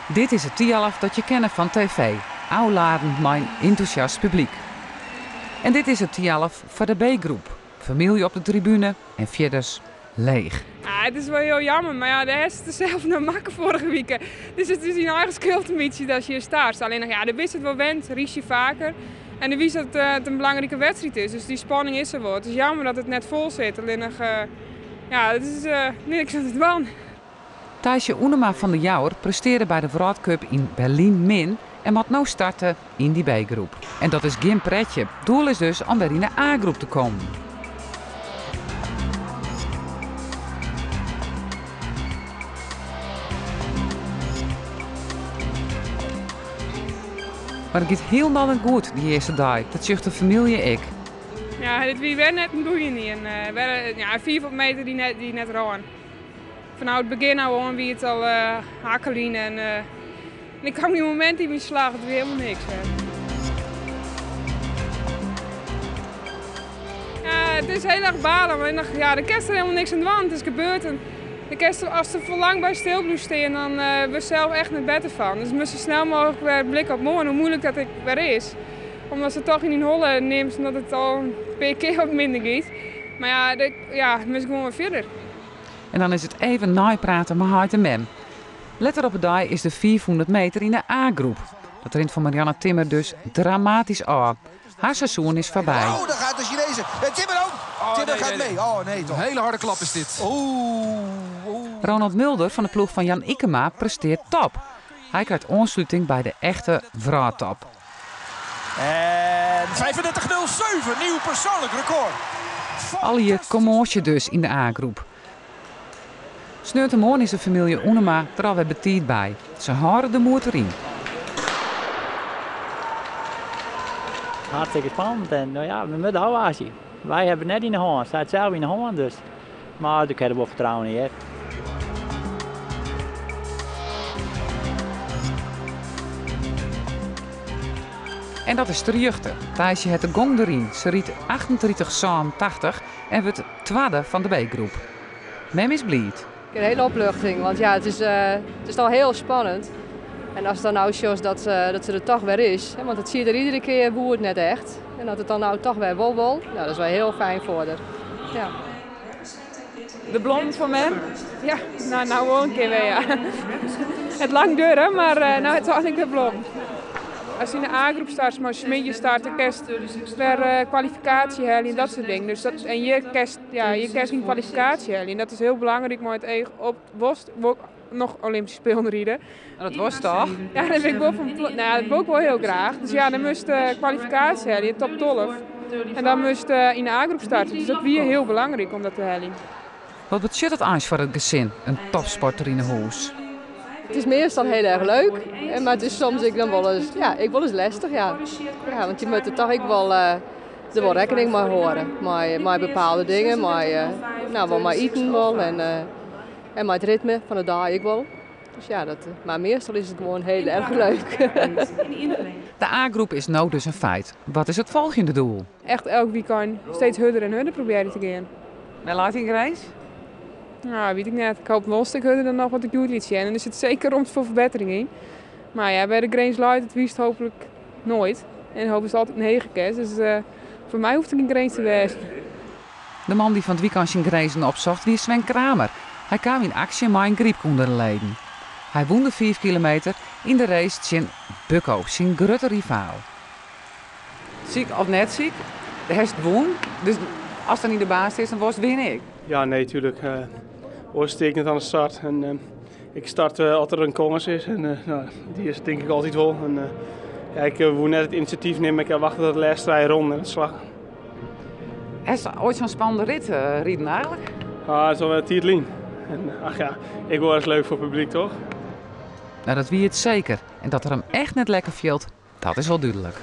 Dit is it Thialf dat je kenne fan TV, ôfladen mei in entûsjast publyk. En dit is it Thialf foar de B-groep. Famylje op de tribune en fierders leech. Ja, it is wol hiel jammer, mar ja, dêr hast it sels noch makke foarige wike. Dus it is dyn eigen skuld in bytsje dat je startst. Allinnich ja, do bist it wol wend, rydst je faker. En do witst dat it in belangrike wedstriid is, dus dy spanning is der wol. It is jammer dat it net fol sit, allinnich ja, it is niks oan te dwaan. Thijsje Oenema fan De Jouwer prestearre by de Wrâldcup yn Berlyn min en moat no starte yn dy B-groep. En dat is gjin pretje. Doel is dus om wer yn de A-groep te kommen. Mar it giet hielendal net goed dy earste dei, dat sjocht de famylje ek. Ja, dit wie wer net in goeie ien. Wer, ja, 500 meter dy't net rûn. Fanôf it begjin ôf oan wie it al hakkeljen en ik kaam gjin momint yn myn slach, it wie helemaal niks. Ja, it is hiel erch balen, mar noch, ja, dêr kinst der helemaal niks oan dwaan. It is gebeurd en dêr kinst, ast der foar lang by stil bliuwst stean, dan wurdst sels echt net better fan. Dus moatst sa snel mooglik wer blikke op moarn, hoe muoilik dat ek wer is. Omdat se toch yn dyn holle nimst, omdat it al in pear kear wat minder giet. Mar ja, de, ja, moatst gewoan wer fierder. En dan is it even neipraten mei heit en mem. Letter op 'e dei is de 500 meter yn de A-groep. Dat rint foar Marianne Timmer dus dramatysk ôf. Har seizoen is foarby. Oh, daar gaat de Chinezen. En Timmer ook. Oh, Timmer nee, gaat nee, mee. Oh, nee toch. Een hele harde klap is dit. Oeh, oeh. Ronald Mulder fan de ploech fan Jan Ykema presteart top. Hy krijt oansluting by de echte wrâldtop. En 35,07, nieuw persoonlijk record. Allegear kommoasje dus yn de A-groep. Sneontemoarn is de famylje Oenema der alwer betiid by. Se hâlde de moed deryn. Hartstikke spannend en no ja, we moatte ôfwachtsje. Wy hawwe it net yn de hân, sy it sels yn de hân dus. Mar ik ha der wol fertrouwen yn hear. En dat is terjochte. Thijsje hat de gong deryn. Se rydt 38,87 en wurdt twadde fan de B-groep. Mem is bliid. Een hele opluchting, want ja, het is al heel spannend. En as dan nou sjochst dat se der toch wer is, hè, want it siet der iedere kear woe it net echt. En dat it dan nou toch wer wol wol, nou, dat is wel heel fijn foar har. Ja. De blommen foar mem? Ja, nou wol in kear wer, ja. It lang duorre, mar no úteinlik wer blommen. As yn de A-groep startst, mei smidje starte, kinst wer kwalifikaasje helje en dat soart dingen. Dus dat, en hjir kinst, ja, hjir kinst gjin kwalifikaasje helje. En dat is hiel belangryk mei it each op wolst wol noch Olympyske Spelen ride. Maar dat wolst toch? Ja, dat bin ik wol fan plan. Nou, dat wol ik wol hiel graach. Dus ja, dan moatst kwalifikaasje helje, top 12. En dan moatst yn de A-groep starte. Dus dat wie hiel belangryk om dat te heljen. Wat betsjut dat eins foar it gesin, in topsporter yn 'e hûs? It is meastal hiel erch leuk, mar it is soms ek dan wolris, ja, ek wolris lestich, ja. Ja, want je moatte toch ek wol, der wol rekkening mei hâlde, mei bepaalde dingen, mei, no, wol mei iten wol en mei it ritme fan de dei ek wol. Dus ja, dat, mar meastal is it gewoan hiel erch leuk. De A-groep is no dus in feit. Wat is it folgjende doel? Echt elk weekend steeds hurder en hurder probearje te gean. Wêr leit dyn grins? Nou, wit ik net. Ik hoop wol in stik hurder dan noch wat ik hjoed liet sjen. En der sit seker romte foar ferbettering yn. Mar ja, wêr de grins leit, dat witst hooplik noait. En hooplik is it altyd in hege kers. Dus foar my hoecht der gjin grins te wêzen. De man dy't fan it wykein syn grinzen opsocht wie Sven Kramer. Hy kaam yn aksje mei in grypke ûnder de leden. Hy wûn de 5 kilometer yn de race tsjin Bukko, syn grutte rivaal. Siik of net siik, hast wûn. Dus ast dan yn de baan stiest, dan wolst winne ek. Ja, nee, tuurlijk. Oars stean ik net oan de start. En ik start as der in kâns is. En nou, dy is tink ik altyd wol. En ja, ik woe net it inisjatyf nimme. Ik wachte tot de lêste trije ronden en dat slagge. Hast oait sa'n spannende rit riden eigentlik? Ah, it is al wer in tiid lyn. En ach ja, ek wol ris leuk foar it publyk, toch? Nou, dat wie it seker. En dat er him echt net lekker fielt, dat is wol dúdlik.